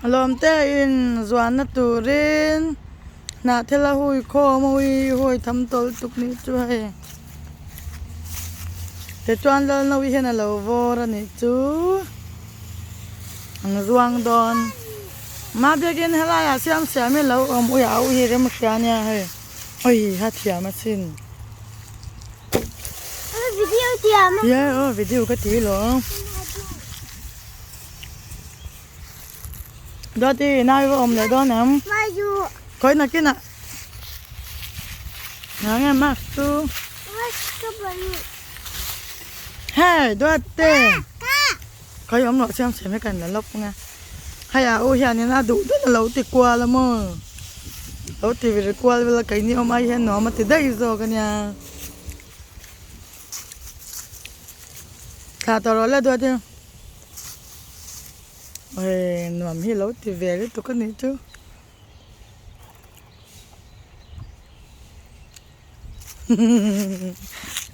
Lawmte in zuanna turin hnah thil a hui khawm a ui hawi tham tawlh tuk nih chu hei tichuan Lalnawi hian a lo vawr a nih chu an zuang dawn mah biakin helaiah siam siam hi a lo awm ui a u hi rem hria ania hei ui ha thiam asin. Video thiam a. Yeah aw video ka ti lo. Dati nai va awm leh dawn em? Maju. Khawi nakinah. Nga nge mask chu. Mask ka balu. Hey Duatte. Khawi awm loh siam siam hi kan la lawp ang a. Hei a u hianin a duh deuh a lo ti kual a maw. Lo ti vir kual vel a keini awm ai hian nuam a ti daih zawk a nia. Thlah tawh rawh la duat i. Hei nuam hi lo ti ve lutuk a nih chu.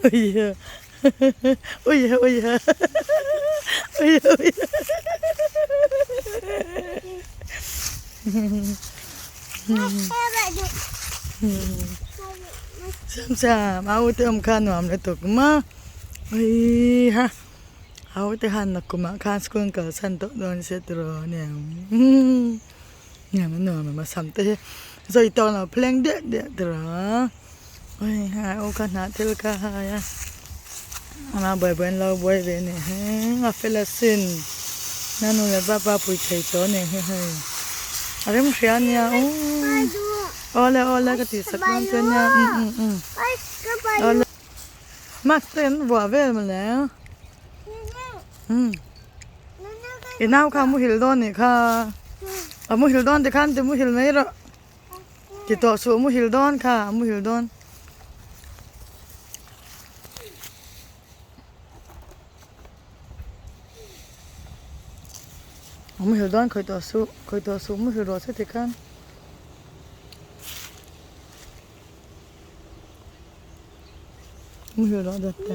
Uiha uiha uiha uiha uiha Siam siam a ute awm kha nuam lutuk maw uiha a ute khan nakumah khan school an kalsan tawh dawn se tiraw aniang. Nuam a nuam a sam te hi zawi tawk lo phleng diah diah tur a ui hai aw ka hnah thil ka hai a ama buai buai an lo buai ve nih hi a fel asin nanu leh papa pui thei tawh a nih hi hei a rem hria a nia aw awle awle ka tih sak dawn che nia um um um awle mask te an vuah vel mawle um. I nau kha a muhil dawn nih kha a muhil dawn tikhan ti muhil mai rawh ti tawh suh a muhil dawn kha a muhil dawn. A muhil dawn khawi tawh suh khawi tawh suh muhil rawh se tikhan. Muhil rawh dawt te.